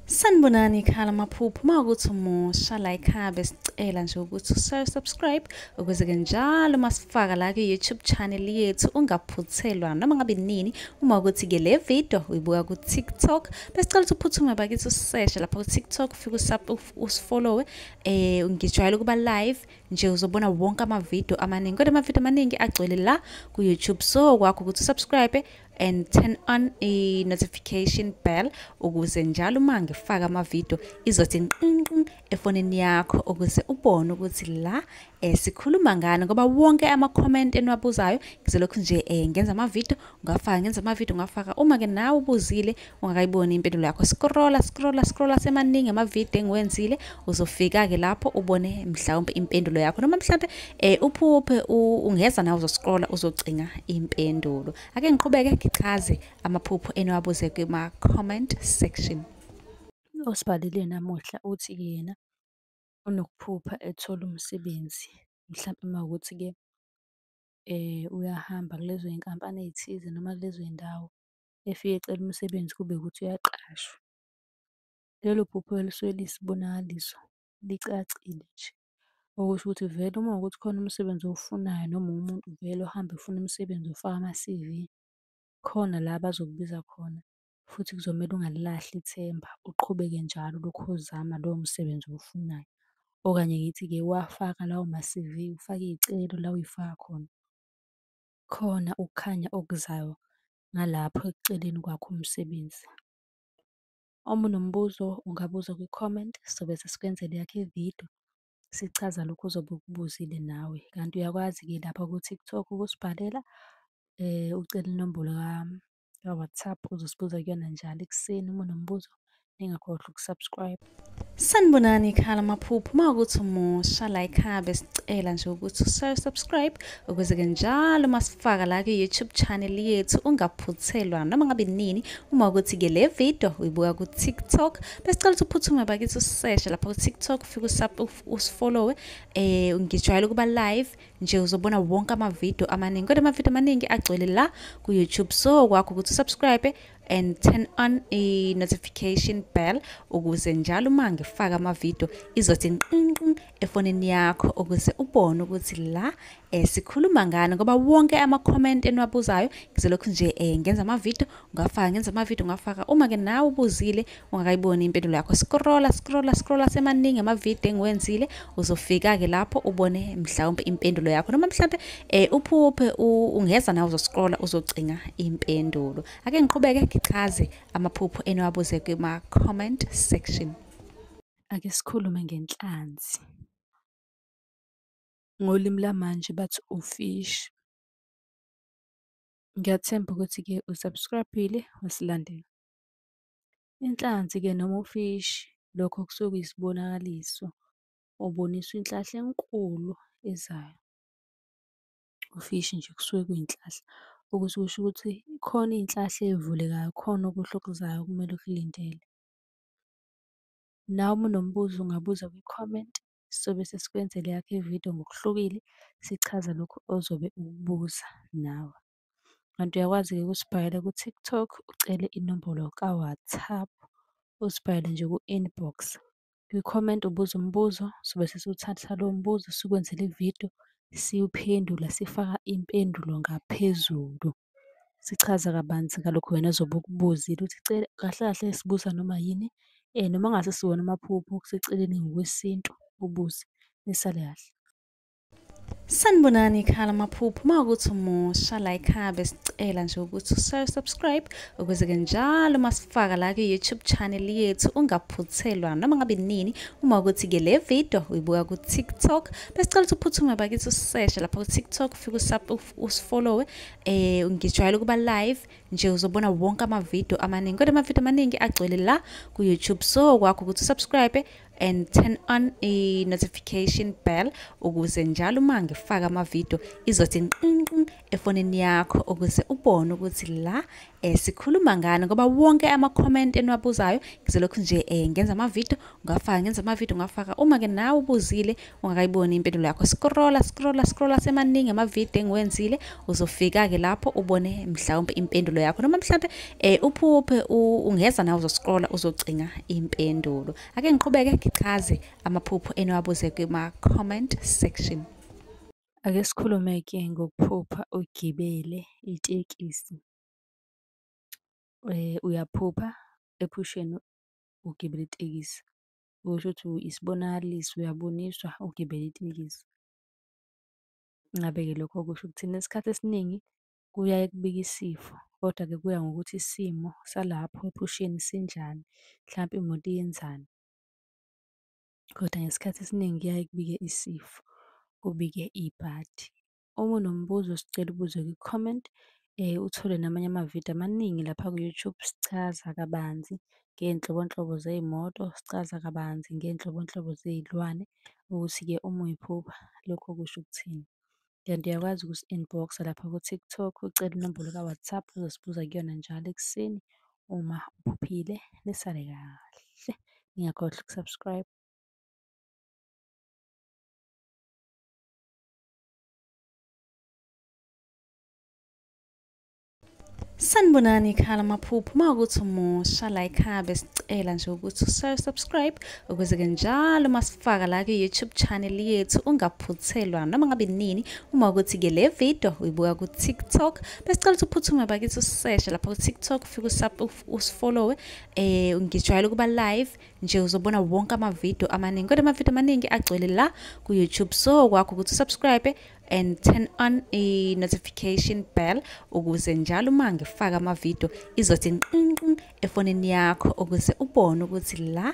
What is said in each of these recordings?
Sanibonani ekhaya lamaphupho. Uma ukuthi umusha la ekhaya, besicela nje ukuthi usubscribe ukuze-ke njalo uma sifaka la kwi-YouTube channel yethu ungaphuthelwa noma ngabe nini. Uma ukuthi-ke le video uyibuka ku-TikTok, besicela ukuthi uphuthume bakithi useshe lapha ku-TikTok, ufike usifollowe. Ngijwayele ukuba live nje, uzobona wonke amavidiyo amaningi, kodwa amavidiyo amaningi agcwele la ku-YouTube. So kwakho ukuthi usubscribe and turn on a notification bell ukuze njalo uma ngifaka amavidiyo izothi nqinqin efonini yakho, ukuze ubone ukuthi la sikhuluma ngani, ngoba wonke ama-comment eniwabuzayo ngizolokhu nje ngenza amavidiyo ngafaka, ngenza amavidiyo ngafaka. Uma-ke nawe ubuzile ungakayiboni impendulo yakho, scrolla scrolla scrolla, semaningi amavidiyo engiwenzile, uzofika-ke lapho ubone mhlawumbe impendulo yakho, noma mhlawumbe uphuphe ungeza nawe uzoscrolla uzocinga impendulo. Ake ngiqhubeke ngichaze amaphupho eniwabuze kuma-comment section. Osibhalile namuhla uthi-ke yena unokuphupha ethola umsebenzi, mhlampe uma kuwukuthi-ke uyahamba kulezo y'nkampani ey'thize noma kulezo y'ndawo, efike ecela umsebenzi kube ukuthi uyaqashwa. Lelo phupho-ke lisuke liyisibonakaliso, licacile nje, okusho ukuthi vele uma kuwukuthi khona umsebenzi owufunayo noma uwumuntu vele ohamba efuna umsebenzi ufaka ama-CV, khona la abazokubiza khona futhi kuzomele ungalilahli ithemba, uqhubeke njalo ulokhu uzama lowo msebenzi owufunayo. Okanye ngithi-ke uwafaka lawo ma-CV, ufake iy'celo la uy'faka khona. Khona ukukhanya okuzayo ngalapho ekuceleni kwakho umsebenzi. Uma unombuzo ungabuza kwi-comment, sobe sesikwenzela eyakho ividiyo, sichaza lokhu ozobe ukubuzile nawe. Kanti uyakwazi-ke lapha ku-TikTok ukusibhalela, ucele inombolo ka-WhatsApp, uzosibuza kuyona njalo ekuseni uma unombuzo. Ningakhohlwa ukusubscribe. Sanibonani ekhaya lamaphupho. Uma ukuthi umusha la ekhaya, besicela nje ukuthi usubscribe ukuze-ke njalo uma sifaka la kwi-YouTube channel yethu ungaphuthelwa noma ngabe nini. Uma ukuthi-ke le video uyibuka ku-TikTok, besicela ukuthi uphuthume bakithi useshe lapha ku-TikTok, ufike usifollowe. Ngijwayele ukuba live nje, uzobona wonke amavidiyo amaningi, kodwa amavidiyo amaningi agcwele la ku-YouTube. So kwakho ukuthi usubscribe and turn on a notification bell ukuze njalo uma ngifaka amavidiyo izothi nqinqin efonini yakho, ukuze ubone ukuthi la sikhuluma ngani, ngoba wonke ama-comment eniwabuzayo ngizolokhu nje ngenza amavidiyo ngafaka, ngenza amavidiyo ngafaka. Uma-ke nawe ubuzile ungakayiboni impendulo yakho, scrolla scrolla scrolla, semaningi amavidiyo engiwenzile, uzofika-ke lapho ubone mhlawumbe impendulo yakho, noma mhlawumbe uphuphe ungeza nawe uzoscrolla uzocinga impendulo. Ake ngiqhubeke ngichaze amaphupho eniwabuze kuma-comment section. Ake sikhulume ngenhlanzi. Ngolimi lamanje bathi ufishi. Ngiyathemba ukuthi-ke usubscribe-ile wasilandela. Inhlanzi-ke noma ufishi, lokho kusuke kuyisibonakaliso, uboniswa inhlahla enkulu ezayo. Ufishi nje kusuke kuyinhlahla, okusuke kusho ukuthi khona iy'nhlahla ey'vulekayo, khona okuhle okuzayo okumele ukulindele. Nawe uma unombuzo ungabuza kwi-comment, sobe sesikwenzela eyakho ividiyo ngokuhlukile, sichaza lokhu ozobe ukubuza nawe. Kanti uyakwazi-ke ukusibhalela ku-TikTok, ucele inombolo ka-WhatsApp, usibhalele nje ku-inbox. Kwi-comment ubuze umbuzo, sobe sesiwuthatha lowo mbuzo sikwenzele ividiyo, siwuphendula, sifaka impendulo ngaphezulu. Sichaza kabanzi ngalokhu wena ozobe ukubuzile ukuthi kahle kahle sibuza noma yini, noma kungase siwona amaphupho, kuseceleni ngokwesintu ubuze, nisale kahle. Sanibonani ekhaya lamaphupho. Uma ukuthi umusha la ekhaya, besicela nje ukuthi usubscribe ukuze-ke njalo uma sifaka la kwi-YouTube channel yethu ungaphuthelwa noma ngabe nini. Uma ukuthi-ke le video uyibuka ku-TikTok, besicela ukuthi uphuthume bakithi useshe lapha ku-TikTok, ufike usifollowe. Ngijwayele ukuba live nje, uzobona wonke amavidiyo amaningi, kodwa amavidiyo amaningi agcwele la ku-YouTube. So kwakho ukuthi usubscribe and turn on i-notification bell ukuze njalo uma ngifaka amavidiyo izothi nqinqin efonini yakho ukuze ubone ukuthi la sikhuluma ngani, ngoba wonke ama-comment eniwabuzayo ngizolokhu nje ngenza amavidiyo ngafaka, ngenza amavidiyo ngafaka. Uma-ke nawe ubuzile ungakayiboni impendulo yakho, scrolla scrolla scrolla, semaningi amavidiyo engiwenzile, uzofika-ke lapho ubone mhlawumbe impendulo yakho, noma mhlawumbe uphuphe ungeza nawe uzoscrolla uzocinga impendulo. Ake ngiqhubeke ngichaze amaphupho eniwabuze kuma-comment section. Ake sikhulume-ke ngokuphupha ugibele itekisi. Uyaphupha ephusheni ugibele itekisi, okusho ukuthi isibonakaliso, uyaboniswa ugibele itekisi. Ngabe-ke lokho kusho ukuthini? Isikhathi esiningi kuyaye kubike isifo, kodwa-ke kuya ngokuthi isimo salapho ephusheni sinjani, mhlampe imoto iyenzani. Kodwa ngesikhathi esiningi kuyaye kubike isifo, kubike ibhadi. Uma unombuzo sicela ubuze kwi-comment, uthole namanye amavidiyo amaningi lapha ku-YouTube, sichaza kabanzi ngey'nhlobonhlobo zey'moto, sichaza kabanzi ngey'nhlobonhlobo zey'lwane, ukuthi-ke uma uy'phupha lokho kusho ukuthini. Kanti uyakwazi ukusi-inbox-a lapha ku-TikTok, ucele inombolo ka-WhatsApp, uzosibuza kuyona njalo ekuseni uma uphuphile. Nisale kahle, ningakhohlwa uku-subscribe. Sanibonani ikhala amaphupho. Uma ukuthi umusha la ekhaya, besicela nje ukuthi usubscribe ukuze-ke njalo uma sifaka la ku-YouTube channel yethu ungaphuthelwa noma ngabe nini. Uma ukuthi-ke le video uyibuka ku-TikTok, besicela ukuthi uphuthume bakithi useshe lapha ku-TikTok, ufike usifollowe. Ngijwayele ukuba live nje, uzobona wonke amavidiyo amaningi, kodwa amavidiyo amaningi agcwele la ku-YouTube. So kwakho ukuthi usubscribe and turn on i-notification bell ukuze njalo uma ngifaka amavidiyo izothi nqinqin efonini yakho ukuze ubone ukuthi la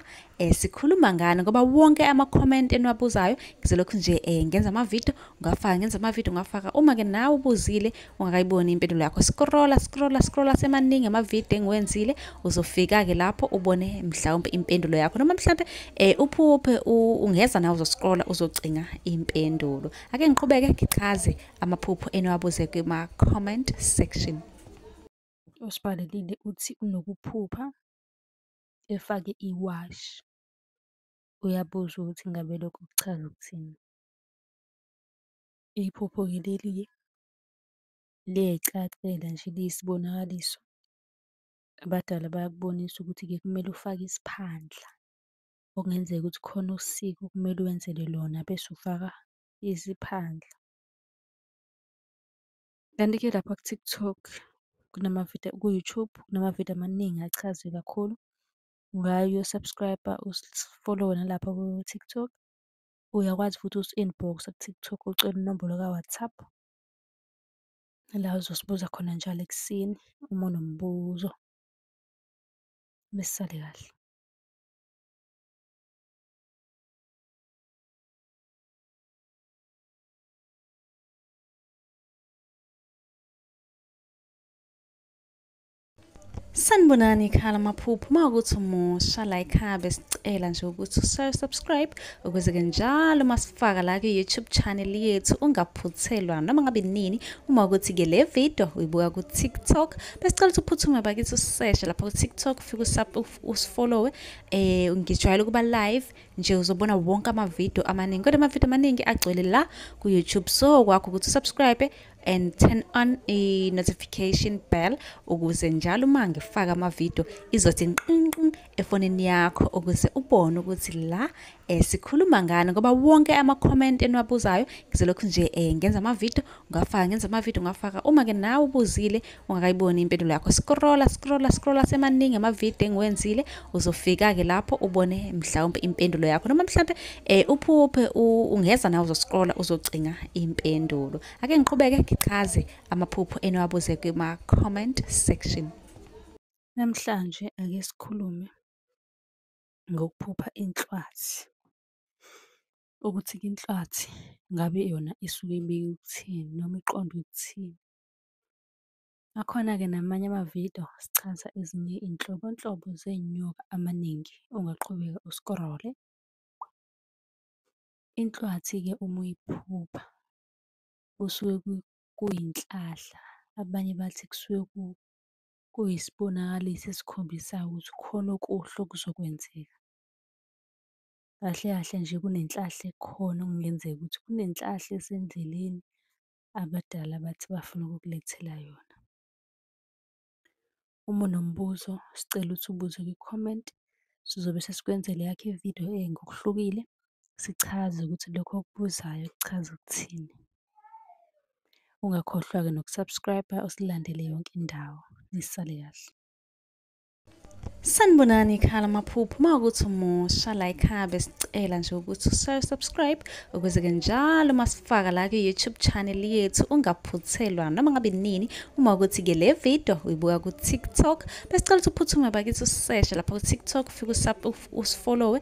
sikhuluma ngani, ngoba wonke ama-comment eniwabuzayo ngizolokhu nje ngenza amavidiyo ngafaka, ngenza amavidiyo ngafaka. Uma-ke nawe ubuzile ungakayiboni impendulo yakho, scrolla scrolla scrolla, semaningi amavidiyo engiwenzile, uzofika-ke lapho ubone mhlawumbe impendulo yakho, noma mhlawumbe uphuphe ungeza nawe uzoscrolla uzocinga impendulo. Ake ngiqhubeke ngichaze amaphupho eniwabuze kuma-comment section. Osibhalelile uthi unokuphupha efake iwashi. Uyabuza ukuthi ngabe lokho kuchaza ukuthini. Iphupho-ke leli-ke liyay'cacela nje liyisibonakaliso. Abadala bayakubonisa ukuthi-ke kumele ufake isiphandla, okungenzeka ukuthi khona usiko okumele wenzele lona bese ufaka isiphandla. Kanti-ke lapha ku-TikTok kunamavidiyo, ku-YouTube kunamavidiyo amaningi achaze kakhulu. Ungaya uyo-subscribe-a, usi-follow-we nalapha ku-TikTok. Uyakwazi futhi usi-inbox-a ku-TikTok ucele inombolo ka-WhatsApp, la uzosibuza khona njalo ekuseni uma unombuzo. Nisale kahle. Sanibonani ikhala amaphupho. Uma ukuthi umusha la ekhaya, besicela nje ukuthi usubscribe ukuze-ke njalo uma sifaka la ku-YouTube channel yethu ungaphuthelwa noma ngabe nini. Uma ukuthi-ke le video uyibuka ku-TikTok, besicela ukuthi uphuthume bakithi useshe lapha ku-TikTok, ufike usifollowe. Ngijwayele ukuba live nje, uzobona wonke amavidiyo amaningi, kodwa amavidiyo amaningi agcwele la ku-YouTube. So kwakho ukuthi usubscribe and turn on i-notification bell ukuze njalo uma ngifaka amavidiyo izothi nqinqin efonini yakho ukuze ubone ukuthi la sikhuluma ngani, ngoba wonke ama-comment eniwabuzayo ngizolokhu nje ngenza amavidiyo ngafaka, ngenza amavidiyo ngafaka. Uma-ke nawe ubuzile ungakayiboni impendulo yakho, scrolla scrolla scrolla, semaningi amavidiyo engiwenzile, uzofika-ke lapho ubone mhlawumbe impendulo yakho, noma mhlawumbe uphuphe ungeza nawe uzoscrolla uzocinga impendulo. Ake ngiqhubeke ngichaze amaphupho eniwabuze kuma-comment section. Namhlanje ake sikhulume ngokuphupha inhlwathi. Ukuthi-ke inhlwathi ngabe yona isuke ibike ukuthini noma iqonde ukuthini. Akhona-ke namanye amavidiyo sichaza ezinye iy'nhlobonhlobo zey'nyoka amaningi, ungaqhubeka uskrole. Inhlwathi-ke uma uyiphupha kusuke kuyinhlahla. Abanye bathi kusuke kuyisibonakaliso esikhombisayo ukuthi khona okuhle okuzokwenzeka. Kahle kahle nje kunenhlahla ekhona okungenzeka ukuthi kunenhlahla esendleleni abadala bathi bafuna ukukulethela yona. Uma unombuzo, sicela ukuthi ubuze kwi-comment, sizobe sesikwenzela eyakho ividiyo ngokuhlukile, sichaze ukuthi lokho okubuzayo kuchaza ukuthini. Ungakhohlwa-ke noku-subscribe-a usilandele yonke indawo. Nisale kahle. Sanibonani ekhaya lamaphupho. Uma ukuthi umusha la ekhaya besicela nje ukuthi usubscribe ukuze-ke njalo uma sifaka la kwi-YouTube channel yethu ungaphuthelwa noma ngabe nini. Uma ukuthi-ke le video uyibuka ku-TikTok, besicela ukuthi uphuthume bakithi useshe lapha ku-TikTok, ufike usifollowe.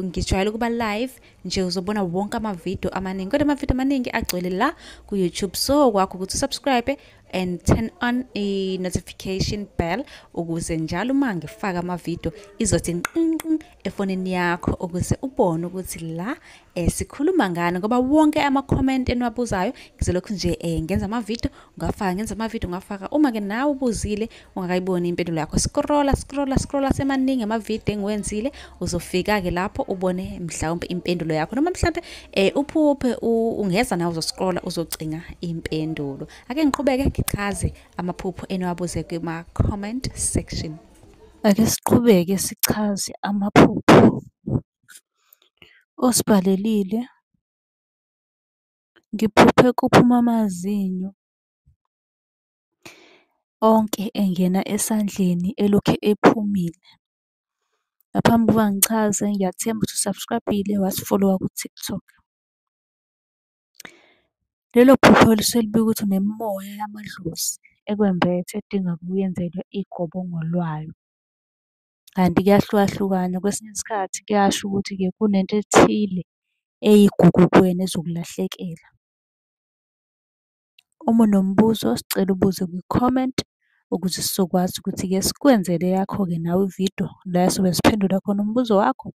Ngijwayele ukuba live nje, uzobona wonke amavidiyo amaningi, kodwa amavidiyo amaningi agcwele la ku-YouTube. So kwakho ukuthi usubscribe and turn on a notification bell ukuze njalo uma ngifaka amavidiyo izothi nqinqin efonini yakho, ukuze ubone ukuthi la sikhuluma ngani, ngoba wonke ama-comment eniwabuzayo ngizolokhu nje ngenza amavidiyo ngafaka, ngenza amavidiyo ngafaka. Uma-ke nawe ubuzile ungakayiboni impendulo yakho, scrolla scrolla scrolla, semaningi amavidiyo engiwenzile, uzofika-ke lapho ubone mhlawumbe impendulo yakho, noma mhlawumbe uphuphe ungeza nawe uzoscrolla uzocinga impendulo. Ake ngiqhubeke ngichaze amaphupho eniwabuze kuma-comment section. Ake siqhubeke sichaze amaphupho osibhalelile. Ngiphuphe kuphuma amazinyo onke engena esandleni elokhu ephumile. Ngaphambi kokuba ngichaze, ngiyathemba ukuthi u-subscribe-ile wasifolowa ku-TikTok. Lelo phupho lisuke libika ukuthi unemimoya yamadlozi ekwembethe edinga ukuyenzelwa igobongo lwayo. Kanti kuyahlukahlukana, kwesinye isikhathi kuyasho ukuthi-ke kunento ethile eyigugu kuwena ezokulahlekela. Uma unombuzo, sicela ubuze kwi-comment ukuze sizokwazi ukuthi-ke sikwenzele eyakho-ke nawe ividiyo la esobe siphendula khona umbuzo wakho.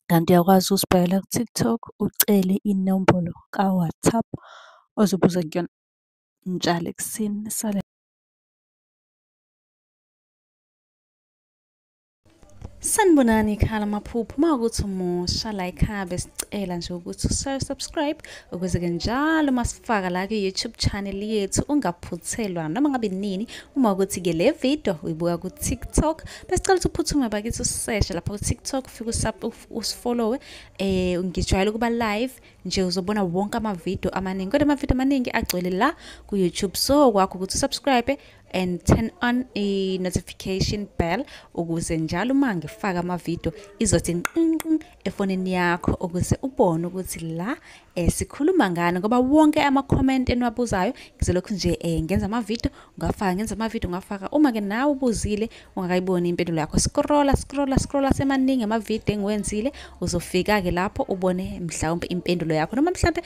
Kanti uyakwazi ukusibhalela ku-TikTok, ucele inombolo ka-WhatsApp ozobuza kuyona njalo ekuseni. Nisale. Sanibonani ekhaya lamaphupho. Uma ukuthi umusha la ekhaya besicela nje ukuthi usubscribe ukuze-ke njalo uma sifaka la kwi-YouTube channel yethu ungaphuthelwa noma ngabe nini. Uma ukuthi-ke le video uyibuka ku-TikTok, besicela ukuthi uphuthume bakithi useshe lapha ku-TikTok, ufike usifollowe. Ngijwayele ukuba live nje, uzobona wonke amavidiyo amaningi, kodwa amavidiyo amaningi agcwele la ku-YouTube. So kwakho ukuthi usubscribe and turn on a notification bell ukuze njalo uma ngifaka amavidiyo izothi nqinqin efonini yakho, ukuze ubone ukuthi la sikhuluma ngani, ngoba wonke ama-comment eniwabuzayo ngizolokhu nje ngenza amavidiyo ngafaka, ngenza amavidiyo ngafaka. Uma-ke nawe ubuzile ungakayiboni impendulo yakho, scrolla scrolla scrolla, semaningi amavidiyo engiwenzile, uzofika-ke lapho ubone mhlawumbe impendulo yakho, noma mhlawumbe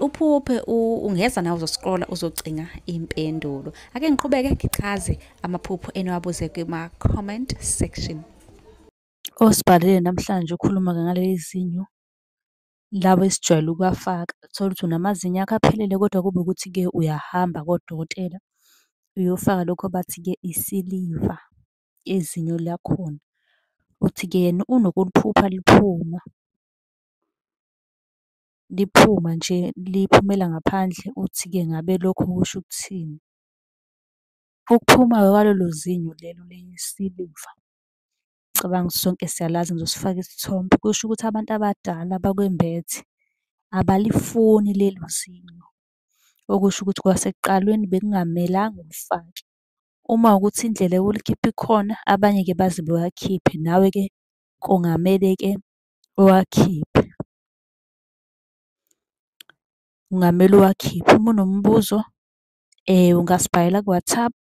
uphuphe ungeza nawe uzoscrolla uzocinga impendulo. Ake ngiqhubeke ngichaze amaphupho eniwabuze kuma-comment section. Osibhalele namhlanje ukhuluma-ke ngaleli zinyo laba esijwayele ukuwafaka. Uthole ukuthi unamazinyo akho aphelele kodwa kube ukuthi-ke uyahamba kodokotela uyofaka lokhu abathi-ke isiliva izinyo lakhona. Uthi-ke yena unokuliphupha liphuma, liphuma nje liphumela ngaphandle. Uthi-ke ngabe lokho kusho ukuthini? Ukuphuma-ke kwalolo zinyo lelo lesiliva, ngicabanga ukuthi sonke siyalazi, ngizosifaka isithombe, kusho ukuthi abantu abadala bakwembethe, abalifuni lelo zinyo. Okusho ukuthi kwasekuqalweni bekungamelanga ulifake. Uma kuwukuthi indlela yokulikhipha ikhona, abanye-ke baze bewakhiphe, nawe-ke kungamele-ke uwakhiphe. Kungamele uwakhiphe. Uma unombuzo ungasibhalela ku-WhatsApp,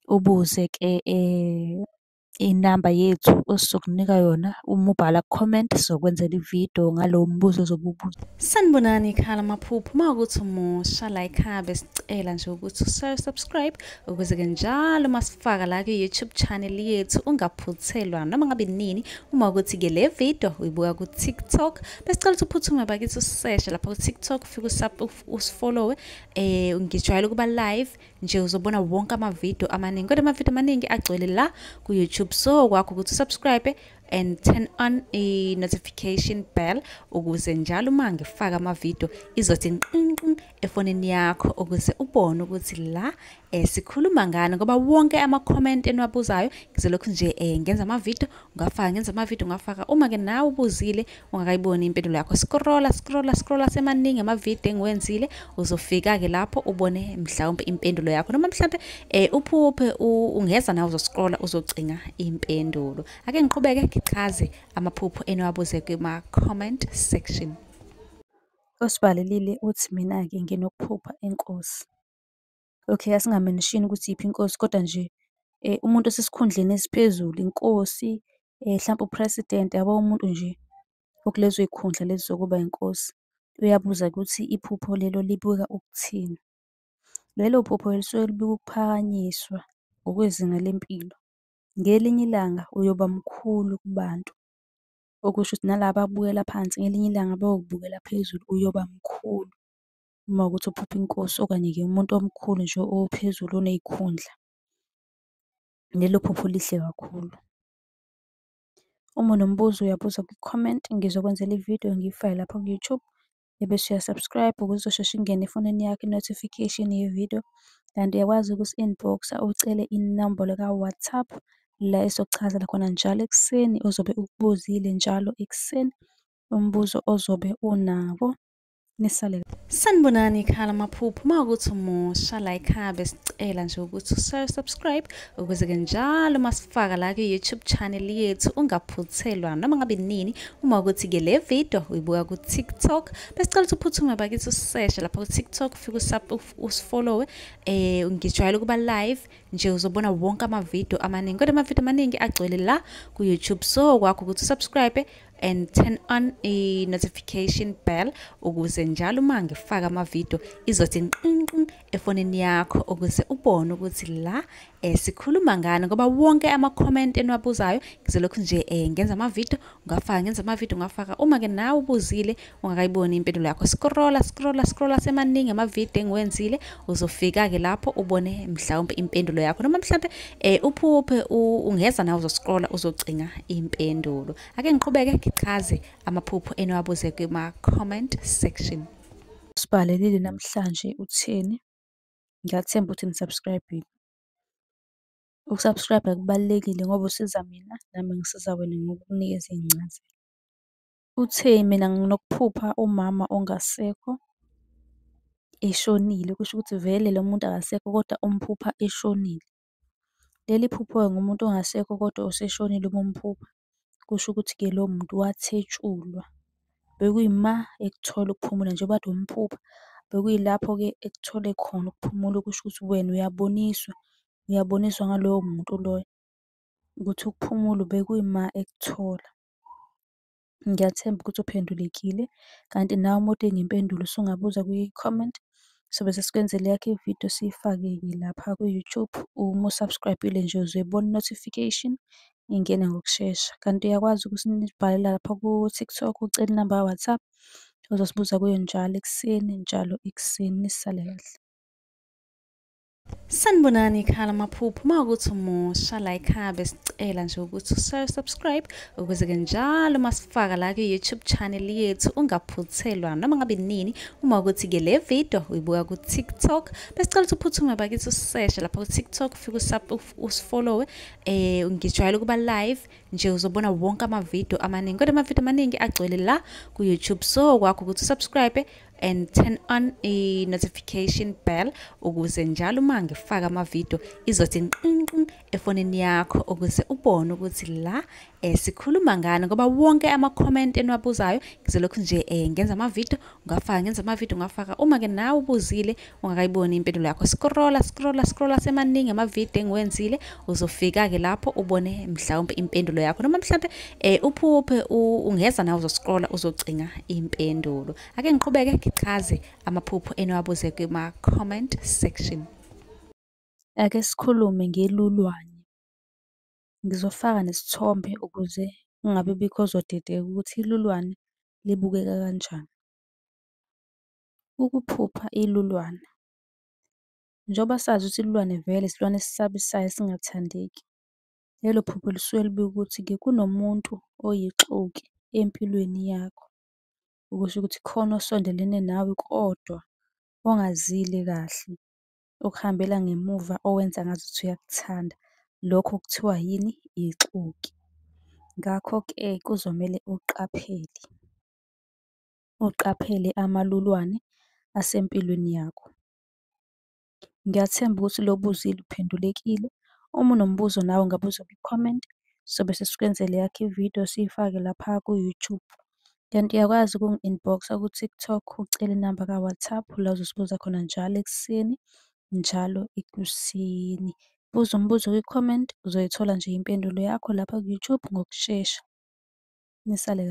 ubuze-ke Inamba yethu esizokunika yona uma ubhala ku-comment, sizokwenzela ividiyo ngalowo mbuzo ozobe uwubuza. Sanibonani ekhaya lamaphupho. Uma ukuthi umusha la ekhaya, besicela nje ukuthi usubscribe ukuze-ke njalo uma sifaka la kwi-YouTube channel yethu ungaphuthelwa noma ngabe nini. Uma ukuthi-ke le video uyibuka ku-TikTok, besicela ukuthi uphuthume bakithi useshe lapha ku-TikTok, ufike usifollowe. Ngijwayele ukuba live nje, uzobona wonke amavidiyo amaningi, kodwa amavidiyo amaningi agcwele la ku-YouTube. So kwakho ukuthi usubscribe and turn on i-notification bell ukuze njalo uma ngifaka amavidiyo izothi nqinqin efonini yakho, ukuze ubone ukuthi la sikhuluma ngani, ngoba wonke ama-comment eniwabuzayo ngizolokhu nje ngenza amavidiyo ngafaka, ngenza amavidiyo ngafaka. Uma-ke nawe ubuzile ungakayiboni impendulo yakho, scrolla scrolla scrolla, semaningi amavidiyo engiwenzile, uzofika-ke lapho ubone mhlawumbe impendulo yakho, noma mhlawumbe uphuphe ungeza nawe uzoscrolla uzocinga impendulo. Ake ngiqhubeke ngichaze amaphupho eniwabuze kuma-comment section. Osibhalelile uthi mina-ke nginokuphupha inkosi. Okay, asingamenshini ukuthi iyiphi inkosi, kodwa nje umuntu osesikhundleni esiphezulu, inkosi, hlampe u-president, yabo, umuntu nje okulezo y'khundla lezi zokuba inkosi. Uyabuza ukuthi iphupho lelo libuka ukuthini. Lelo phupho lisuke libika ukuphakanyiswa ngokwezinga lempilo. Ngelinye ilanga uyoba mkhulu kubantu, okusho ukuthi nalaba abakubukela phansi ngelinye ilanga bayokubukela phezulu, uyoba mkhulu. Uma kuwukuthi uphupha inkosi okanye-ke umuntu omkhulu nje ophezulu oney'khundla. Lelo phupho lihle kakhulu. Uma unombuzo uyabuza kwi-comment, ngizokwenzela ividiyo ngiyifake lapha ku-YouTube, ebese uya-subscribe ukuze izosheshe ingene efonini yakho i-notification yevidiyo. Kanti uyakwazi ukusi-inbox-a ucele inombolo ka-WhatsApp, la esizokuchazela khona njalo ekuseni ozobe ukubuzile njalo ekuseni umbuzo ozobe unawo. Nisale. Sanibonani ekhaya lamaphupho. Uma ukuthi umusha la ekhaya, besicela nje ukuthi usubscribe ukuze-ke njalo uma sifaka la kwi-YouTube channel yethu ungaphuthelwa noma ngabe nini. Uma ukuthi-ke le video uyibuka ku-TikTok, besicela ukuthi uphuthume bakithi useshe lapha ku-TikTok, ufike usifollowe. Ngijwayele ukuba live nje, uzobona wonke amavidiyo amaningi, kodwa amavidiyo amaningi agcwele la ku-YouTube. So kwakho ukuthi usubscribe and turn on i-notification bell ukuze njalo uma ngifaka amavidiyo izothi nqinqin efonini yakho, ukuze ubone ukuthi la sikhuluma ngani, ngoba wonke ama-comment eniwabuzayo ngizolokhu nje ngenza amavidiyo ngafaka, ngenza amavidiyo ngafaka. Uma-ke nawe ubuzile ungakayiboni impendulo yakho, scrolla scrolla scrolla, semaningi amavidiyo engiwenzile, uzofika-ke lapho ubone mhlawumbe impendulo yakho, noma mhlawumbe uphuphe ungeza nawe uzoscrolla uzocinga impendulo. Ake ngiqhubeke ngichaze amaphupho eniwabuze kuma-comment section. Sibhalelile namhlanje utheni? Ngiyathemba ukuthi ni-subscribe-ile. Uku-subscribe kubalulekile ngoba usiza mina, nami ngisiza wena ngokukunikeza iy'ncazelo. Uthe mina nginokuphupha umama ongasekho eshonile, kusho ukuthi vele lo muntu akasekho kodwa umphupha eshonile. Leli phupho-ke ngomuntu ongasekho kodwa oseshonile uma umphupha, kusho ukuthi-ke lowo muntu wathetshulwa. Bekuyima ekuthola ukuphumula njengoba kade umphupha, bekuyilapho-ke ekuthole khona ukuphumula, okusho ukuthi wena uyaboniswa, uyaboniswa ngalowo muntu loyo ukuthi ukuphumula bekuyima ekuthola. Ngiyathemba ukuthi uphendulekile, kanti nawe uma udinga impendulo usungabuza kwi-comment, sobe sesikwenzela eyakho ividiyo siyifake-ke lapha ku-YouTube. Uma u-subscribe-ile nje uzoyibona i-notification ingena ngokushesha. Kanti uyakwazi ukusibhalela lapha ku-TikTok ucele inamba ka-WhatsApp, uzosibuza kuyo njalo ekuseni, njalo ekuseni. Nisale kahle. Sanibonani ekhaya lamaphupho. Uma ukuthi umusha la ekhaya, besicela nje ukuthi usubscribe ukuze-ke njalo uma sifaka la kwi-YouTube channel yethu ungaphuthelwa noma ngabe nini. Uma ukuthi-ke le video uyibuka ku-TikTok, besicela ukuthi uphuthume bakithi useshe lapha ku-TikTok, ufike usifollowe. Ngijwayele ukuba live nje, uzobona wonke amavidiyo amaningi, kodwa amavidiyo amaningi agcwele la ku-YouTube. So kwakho ukuthi usubscribe and turn on i-notification bell ukuze njalo uma ngifaka amavidiyo izothi nqinqin efonini yakho ukuze ubone ukuthi la sikhuluma ngani, ngoba wonke ama-comment eniwabuzayo ngizolokhu nje ngenza amavidiyo ngafaka, ngenza amavidiyo ngafaka. Uma-ke nawe ubuzile ungakayiboni impendulo yakho, scrolla scrolla scrolla, semaningi amavidiyo engiwenzile, uzofika-ke lapho ubone mhlawumbe impendulo yakho, noma mhlawumbe uphuphe ungeza nawe uzoscrolla uzocinga impendulo. Ake ngiqhubeke ngichaze amaphupho eniwabuze kuma-comment section. Ake sikhulume ngelulwane. Ngizofaka nesithombe ukuze kungabi bikho ozodideka ukuthi ilulwane libukeka kanjani. Ukuphupha ilulwane, njengoba sazi ukuthi ilulwane vele isilwane esisabisayo esingathandeki. Lelo phupho lisuke libika ukuthi-ke kunomuntu oyixoki empilweni yakho. Okusho ukuthi khona osondelene nawe kodwa ongazile kahle, okuhambela ngemuva, owenza ngazuthi uyakuthanda. Lokho kuthiwa yini? Ixoki. Ngakho-ke kuzomele uqaphele, uqaphele amalulwane asempilweni yakho. Ngiyathemba ukuthi lo obuzile uphendulekile. Uma unombuzo nawe ungabuza kwi-comment, sobe sesikwenzela eyakho ividiyo siyifake lapha ku-YouTube. Kanti uyakwazi ukungi-inbox-a ku-TikTok ucele inamba ka-WhatsApp, la uzosibuza khona njalo ekuseni, njalo ekuseni. Buza umbuzo kwi-comment, uzoyithola nje impendulo yakho lapha ku-YouTube ngokushesha. Nisale.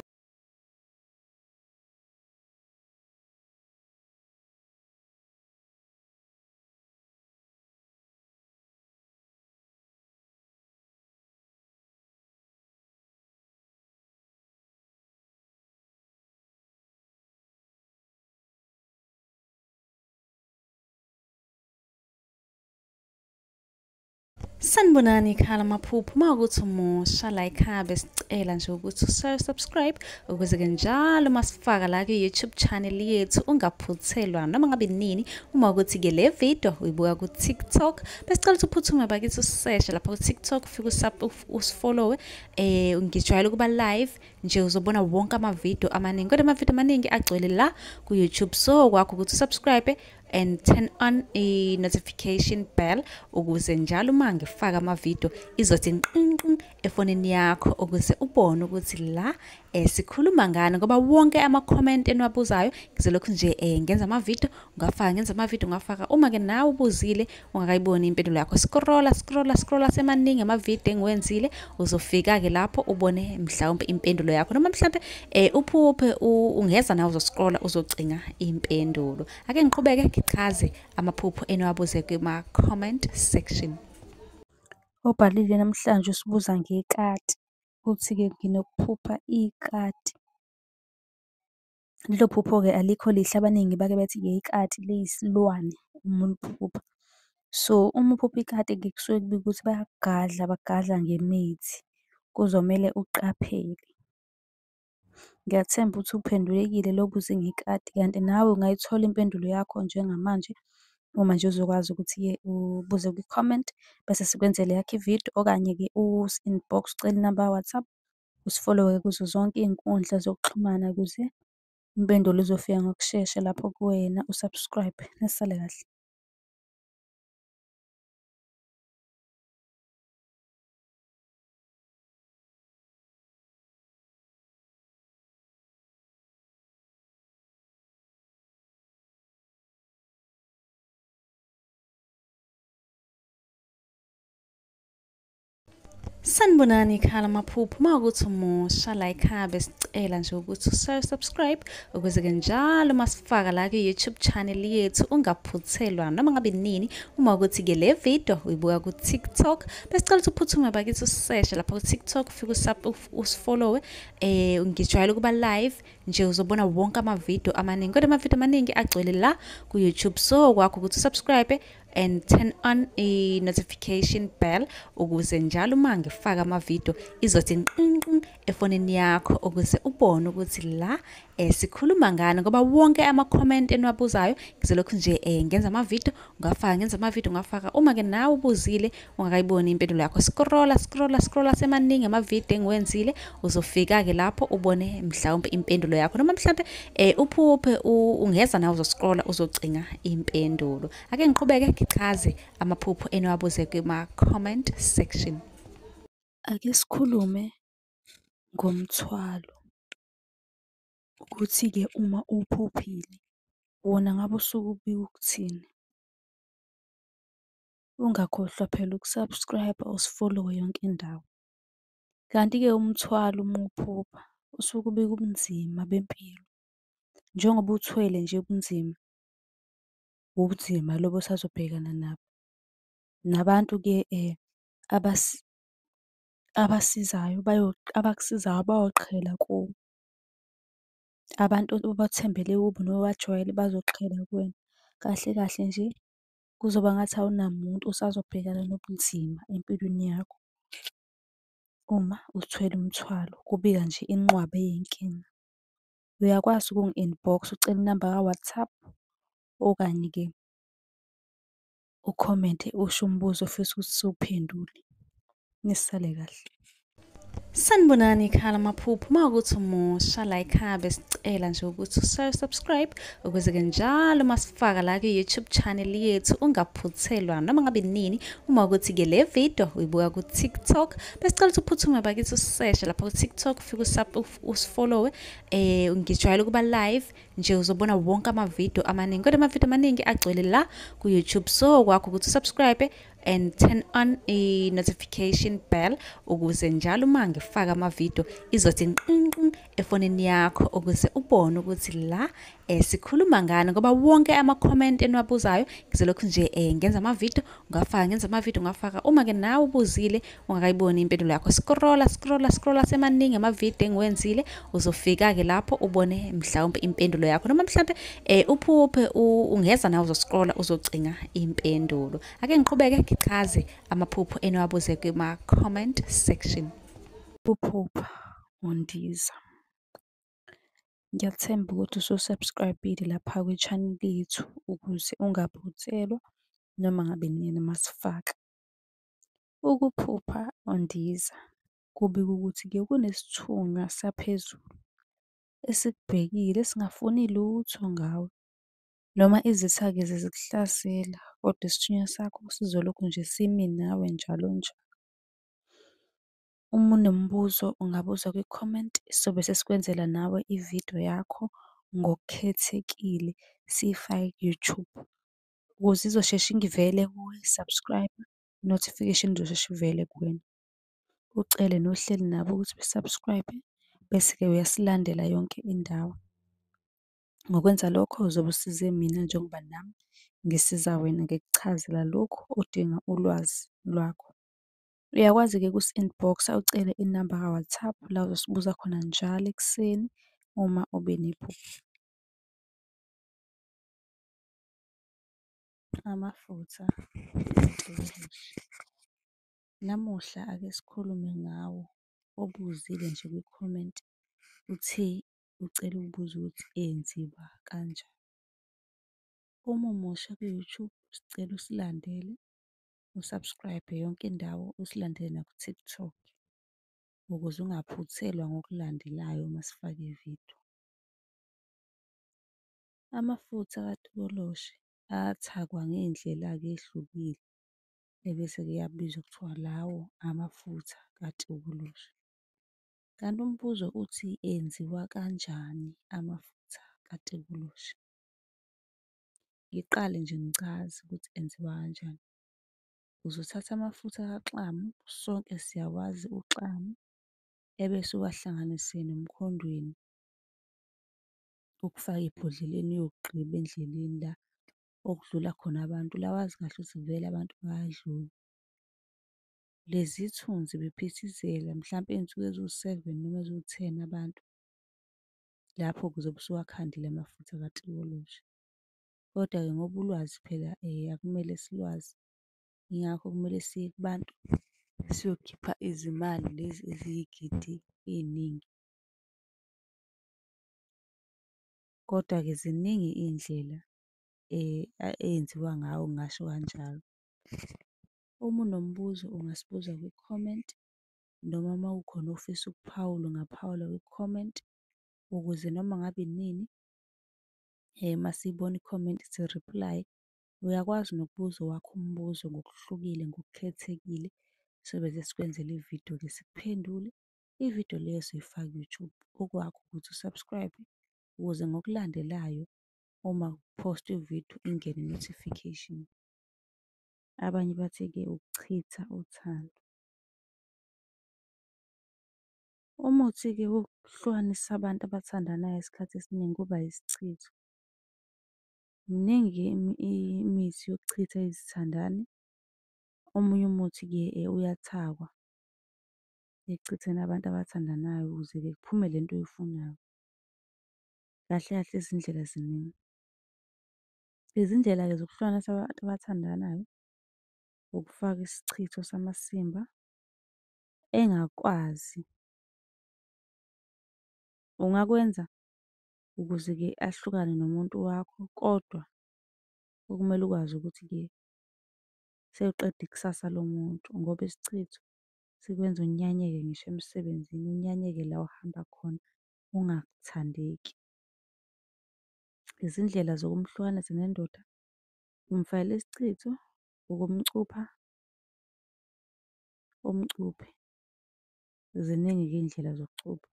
Sanibonani ekhaya lamaphupho. Uma ukuthi umusha la ekhaya, besicela nje ukuthi usubscribe ukuze-ke njalo uma sifaka la kwi-YouTube channel yethu ungaphuthelwa noma ngabe nini. Uma ukuthi-ke le video uyibuka ku-TikTok, besicela ukuthi uphuthume bakithi useshe lapha ku-TikTok, ufike usifollowe. Ngijwayele ukuba live nje, uzobona wonke amavidiyo amaningi, kodwa amavidiyo amaningi agcwele la ku-YouTube. So kwakho ukuthi usubscribe and turn on i-notification bell ukuze njalo uma ngifaka amavidiyo izothi nqinqin efonini yakho ukuze ubone ukuthi la sikhuluma ngani, ngoba wonke ama-comment eniwabuzayo ngizolokhu nje ngenza amavidiyo ngafaka, ngenza amavidiyo ngafaka. Uma-ke nawe ubuzile ungakayiboni impendulo yakho, scrolla scrolla scrolla, semaningi amavidiyo engiwenzile, uzofika-ke lapho ubone mhlawumbe impendulo yakho, noma mhlawumbe uphuphe ungeza nawe uzoscrolla uzocinga impendulo. Ake ngiqhubeke ngichaze amaphupho eniwabuze kuma-comment section. Obhalile namhlanje usibuza ngekati, uthi-ke nginokuphupha ikati. Lelo phupho-ke alikho lihle, abaningi bake bethi-ke ikati liyisilwane uma uliphupha. So, uma uphupha ikati-ke kusuke kubika ukuthi bayakugadla, bakugadla ngemithi, kuzomele uqaphele. Ngiyathemba ukuthi uphendulekile lo obuze ngekati, kanti nawe ungayithola impendulo yakho njengamanje uma nje uzokwazi ukuthi-ke ubuze kwi-comment bese sikwenzela eyakho ividiyo, okanye-ke usi-inbox ucele inamba ka-WhatsApp, usifollowe kuzo zonke iy'nkundla zokuxhumana ukuze impendulo izofika ngokushesha lapho kuwena, usubscribe. Nisale kahle. Sanibonani ekhaya lamaphupho. Uma ukuthi umusha la ekhaya, besicela nje ukuthi usubscribe ukuze-ke njalo uma sifaka la kwi-YouTube channel yethu ungaphuthelwa noma ngabe nini. Uma ukuthi-ke le video uyibuka ku-TikTok, besicela ukuthi uphuthume bakithi useshe lapha ku-TikTok, ufike usifollowe. Ngijwayele ukuba live nje, uzobona wonke amavidiyo amaningi, kodwa amavidiyo amaningi agcwele la ku-YouTube. So kwakho ukuthi usubscribe and turn on i-notification bell ukuze njalo uma ngifaka amavidiyo izothi nqinqin efonini yakho ukuze ubone ukuthi la sikhuluma ngani, ngoba wonke ama-comment eniwabuzayo ngizolokhu nje ngenza amavidiyo ungafaka, ngenza amavidiyo ungafaka. Uma-ke nawe ubuzile ungakayiboni impendulo yakho, scrolla scrolla scrolla, semaningi amavidiyo engiwenzile, uzofika-ke lapho ubone mhlawumbe impendulo yakho, noma mhlawumbe uphuphe ungeza nawe uzoscrolla uzocinga impendulo. Ake ngiqhubeke ngichaze amaphupho eniwabuze kuma-comment section. Ake sikhulume ngomthwalo, ukuthi-ke uma uwuphuphile wona ngabe usuke ubika ukuthini. Ungakhohlwa phela uku-subscribe-a, usifolowe yonke indawo. Kanti-ke umthwalo uma uwuphupha usuke ubika ubunzima bempilo. Njengoba uthwele nje ubunzima, ubunzima lobu osazobhekana nabo. Nabantu-ke abasizayo abakusizayo bayoqhela kuwe. Abantu obathembele kubo nobajwayele bazoqhela kuwena. Kahle kahle nje kuzoba ngathi awunamuntu, usazobhekana nobunzima empilweni yakho. Uma uthwele umthwalo, kubika nje inqwaba yey'nkinga. Uyakwazi ukungi-inbox-a ucele inamba ka-WhatsApp, okanye-ke ukhomente usho umbuzo ofisa ukuthi siwuphendule. Nisale kahle. Sanibonani ekhaya lamaphupho. Uma ukuthi umusha la ekhaya, besicela nje ukuthi usubscribe ukuze-ke njalo uma sifaka la ku-YouTube channel yethu ungaphuthelwa noma ngabe nini. Uma ukuthi-ke le video uyibuka ku-TikTok, besicela ukuthi uphuthume bakithi useshe lapha ku-TikTok, ufike usifollowe. Ngijwayele ukuba live nje, uzobona wonke amavidiyo amaningi, kodwa amavidiyo amaningi agcwele la ku-YouTube. So kwakho ukuthi usubscribe and turn on i-notification bell ukuze njalo uma ngifaka amavidiyo izothi nqinqin efonini yakho ukuze ubone ukuthi la sikhuluma ngani, ngoba wonke ama-comment eniwabuzayo ngizolokhu nje ngenza amavidiyo ungafaka, ngenza amavidiyo ungafaka. Uma-ke nawe ubuzile ungakayiboni impendulo yakho, scrolla scrolla scrolla, semaningi amavidiyo engiwenzile, uzofika-ke lapho ubone mhlawumbe impendulo yakho, noma mhlawumbe uphuphe ungeza nawe uzoscrolla uzocinga impendulo. Ake ngiqhubeke ngichaze amaphupho eniwabuze kuma-comment section. Uphupha undiza. Ngiyathemba ukuthi usu-subscribe-ile lapha kwi-channel yethu ukuze ungaphuthelwa noma ngabe nini uma sifaka. Ukuphupha undiza kubika ukuthi-ke kunesithunywa saphezulu esikubhekile esingafuni lutho ngawe. Noma izitha-ke zikuhlasela, kodwa isithunywa sakho sizolokhu nje simi nawe njalo njalo. Uma unombuzo ungabuza kwi-comment, sobe sesikwenzela nawe ividiyo yakho ngokukhethekile, siyifake ku-YouTube. Ukuze izosheshe ivele kuwe, subscribe, i-notification izosheshe ivele kuwena. Ucele nohleli nabo ukuthi be-subscribe-e, bese-ke uyasilandela yonke indawo. Ngokwenza lokho uzobe usize mina njengoba nami ngisiza wena ngikuchazela lokhu odinga ulwazi lwakho. Uyakwazi-ke ukusi-inbox-a ucele inamba ka-WhatsApp, la ozosibuza khona njalo ekuseni uma ube nephupho. Amafutha kaTikoloshe. Namuhla ake sikhulume ngawo, obuzile nje kwi-comment uthe ucela ukubuza ukuthi enziwa kanjani. Uma umusha ku-YouTube, sicela usilandele, u-subscribe yonke indawo, usilandele naku-TikTok ukuze ungaphuthelwa ngokulandelayo uma sifake ividiyo. Amafutha kaTikoloshe athakwa ngey'ndlela-ke ey'hlukile, ebese-ke eyabizwa kuthiwa lawo amafutha kaTikoloshe. Kanti umbuzo uthi enziwa kanjani amafutha kaTikoloshe? Ngiqale nje ngichaze ukuthi enziwa kanjani. Uzothatha amafutha kaxamu, sonke siyawazi uxamu, ebese uwahlanganise nomkhondweni, ukufake ebhodleleni uyokugqiba endleleni la okudlula khona abantu, la wazi kahle ukuthi vele abantu bayadlula. Lezi thunzi bephithizela mhlampe iy'nsuku eziwu-seven noma eziwu-ten abantu, lapho-ke uzobe usuwakhandile amafutha kaTikoloshe. Kodwa-ke ngoba ulwazi phela akumele silwazi, yingakho kumele siye kubantu Siyokhipha izimali lezi eziyigidi ey'ningi. Kodwa-ke ziningi iy'ndlela eyenziwa ngawo, ngingasho kanjalo. Uma unombuzo ungasibuza kwi-comment, noma uma kukhona ofisa ukuphawula, ungaphawula kwi-comment, ukuze noma ngabe inini uma siyibona i-comment si-reply-ye. Uyakwazi nokubuza owakho umbuzo ngokuhlukile, ngokukhethekile, sobe sesikwenzela ividiyo-ke sikuphendule. Ividiyo leyo soyifaka ku-YouTube. Okwakho ukuthi u-subscribe-e ukuze ngokulandelayo uma kuphostwa ividiyo ingene i-notification. Abanye bathi-ke ukuchitha uthando. Umuthi-ke wokuhlukanisa abantu abathandanayo isikhathi esiningi kuba yisichitho. Miningi-ke imithi yokuchitha izithandani. Omunye umuthi-ke uyathakwa ekuchitheni abantu abathandanayo ukuze-ke kuphume lento oyifunayo. Kahle kahle izindlela ziningi. Izindlela-ke zokuhlukanisa abantu abathandanayo, ukufaka isichitho samasimba engakwazi. Ungakwenza ukuze-ke ahlukane nomuntu wakho, kodwa okumele ukwazi ukuthi-ke sewuqeda ikusasa lomuntu ngoba isichitho sikwenza unyanyeke ngisho emsebenzini, unyanyeke la ohamba khona, ungathandeki. Izindlela zokumhlukanisa nendoda, umfakela isichitho, ukumcupha, umcuphe. Ziningi-ke iy'ndlela zokucupha,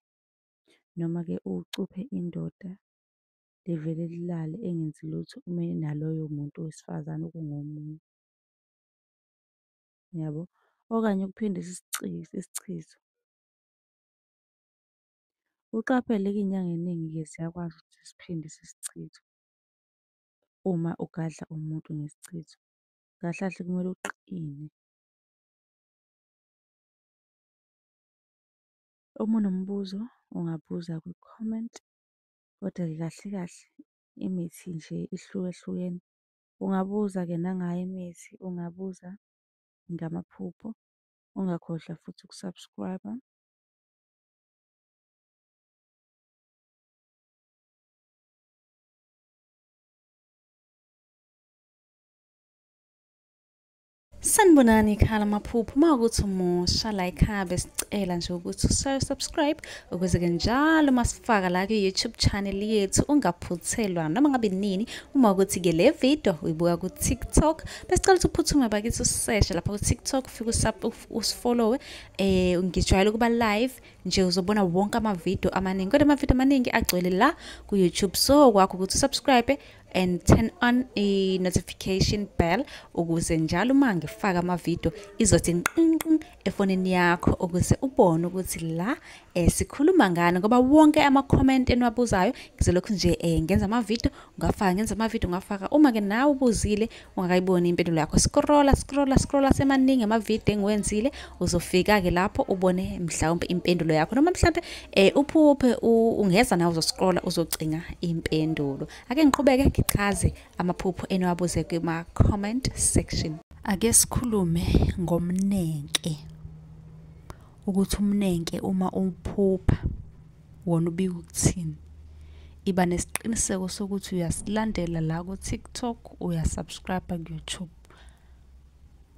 noma-ke ucuphe indoda livele lilale engenzi lutho uma enaloyo muntu wesifazane okungomunye, yabo? Okanye ukuphindise isichitho. Uqaphele-ke iy'nyanga ey'ningi-ke ziyakwazi ukuthi zisiphindise isichitho uma ugadla umuntu ngesichitho. Kahle kahle kumele uqine. Uma unombuzo ungabuza kwi-comment, kodwa-ke kahle kahle imithi nje ihlukahlukene. Ungabuza-ke nangayo imithi, ungabuza ngamaphupho, ungakhohlwa futhi uku-subscribe-a. Sanibonani ekhaya lamaphupho, uma ukuthi umusha la ekhaya besicela nje ukuthi usubscribe ukuze-ke njalo uma sifaka la kwi-YouTube channel yethu ungaphuthelwa noma ngabe nini. Uma ukuthi-ke le video uyibuka ku-TikTok, besicela ukuthi uphuthume bakithi useshe lapha ku-TikTok, ufike usifollowe. Ngijwayele ukuba live nje, uzobona wonke amavidiyo amaningi, kodwa amavidiyo amaningi agcwele la ku-YouTube. So kwakho ukuthi usubscribe and turn on a notification bell ukuze njalo uma ngifaka amavidiyo izothi nqinqin efonini yakho, ukuze ubone ukuthi la sikhuluma ngani, ngoba wonke ama-comment eniwabuzayo ngizolokhu nje ngenza amavidiyo ungafaka, ngenza amavidiyo ungafaka. Uma-ke nawe ubuzile ungakayiboni impendulo yakho, scrolla scrolla scrolla, semaningi amavidiyo engiwenzile, uzofika-ke lapho ubone mhlawumbe impendulo yakho, noma mhlawumbe uphuphe ungeza nawe uzoscrolla uzocinga impendulo. Ake ngiqhubeke ngichaze amaphupho eniwabuze kuma-comment section. Ake sikhulume ngomnenke, ukuthi umnenke uma uphupha wona ubika ukuthini. Iba nesiqiniseko sokuthi uyasilandela la ku-TikTok, uyasubscribe ku-YouTube.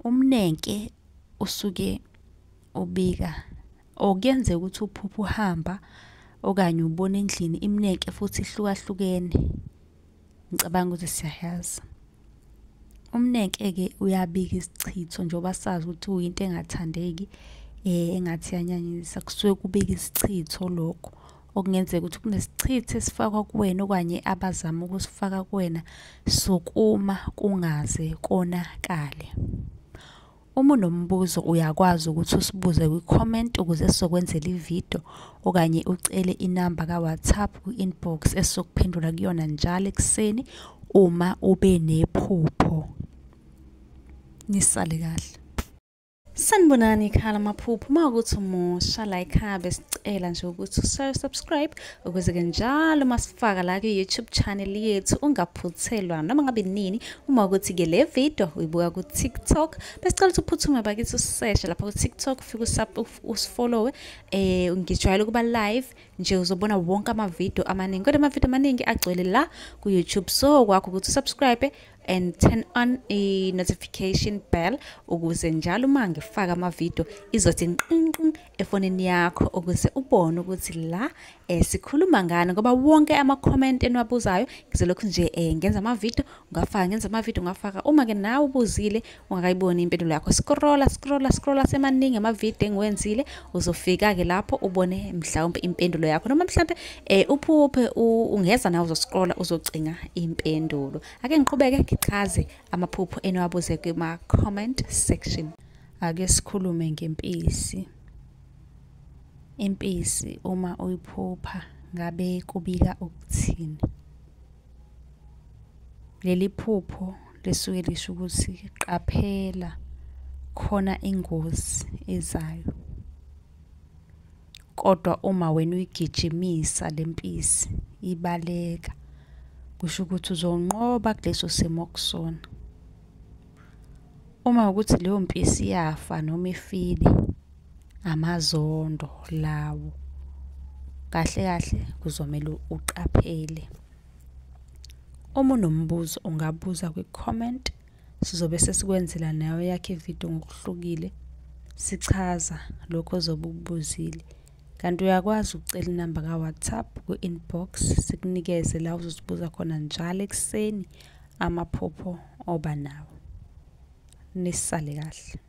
Umnenke usuke ubika, okuyenzeka ukuthi uphuphe uhamba okanye ubone endlini. Iminenke futhi ihlukahlukene, ngicabanga ukuthi siyayazi. Umnenke-ke uyabika isichitho, njengoba sazi ukuthi uyinto engathandeki, engathi iyanyanyisa. Kusuke kubika isichitho lokho, okungenzeka ukuthi kunesichitho esifakwa kuwena okanye abazama ukusifaka kuwena, sukuma kungaze konakale. Uma unombuzo uyakwazi ukuthi usibuze kwi-comment ukuze sizokwenzela ividiyo, okanye ucele inamba ka-WhatsApp kwi-inbox esizokuphendula kuyona njalo ekuseni uma ube nephupho. Nisale kahle. Sanibonani ekhaya lamaphupho. Uma ukuthi umusha la ekhaya besicela nje ukuthi usubscribe ukuze-ke njalo masifaka la kwi-YouTube channel yethu ungaphuthelwa noma ngabe nini. Uma ukuthi-ke le video uyibuka ku-TikTok, besicela ukuthi uphuthume bakithi useshe lapha ku-TikTok, ufike usifollowe. Ngijwayele ukuba live nje, uzobona wonke amavidiyo amaningi, kodwa amavidiyo amaningi agcwele la ku-YouTube. So kwakho ukuthi usubscribe and turn on i-notification bell ukuze njalo uma ngifaka amavidiyo izothi nqinqin efonini yakho, ukuze ubone ukuthi la sikhuluma ngani, ngoba wonke ama-comment eniwabuzayo ngizolokhu nje ngenza amavidiyo ngafaka, ngenza amavidiyo ngafaka. Uma-ke nawe ubuzile ungakayiboni impendulo yakho, scrolla scrolla scrolla, semaningi amavidiyo engiwenzile, uzofika-ke lapho ubone mhlawumbe impendulo yakho, noma mhlawumbe uphuphe ungeza nawe uzoscrolla uzocinga impendulo. Ake ngiqhubeke ngichaze amaphupho eniwabuze kuma-comment section. Ake sikhulume ngempisi. Impisi uma uyiphupha ngabe kubika ukuthini? Leli phupho lisuke lisho ukuthi qaphela, khona ingozi ezayo. Kodwa uma wena uyigijimisa lempisi ibaleka, kusho ukuthi uzonqoba kuleso simo okusona. Uma ukuthi leyo mpisi iyafa noma ifile, amazondo lawo. Kahle kahle kuzomele uqaphele. Uma unombuzo ungabuza kwi-comment, sizobe sesikwenzela nawe yakhe ividiyo ngokuhlukile sichaza lokho ozobe ukubuzile. Kanti uyakwazi ukucela inamba ka-WhatsApp kwi-inbox, sikunikeze la uzosibuza khona njalo ekuseni amaphupho oba nawo. Nisale kahle.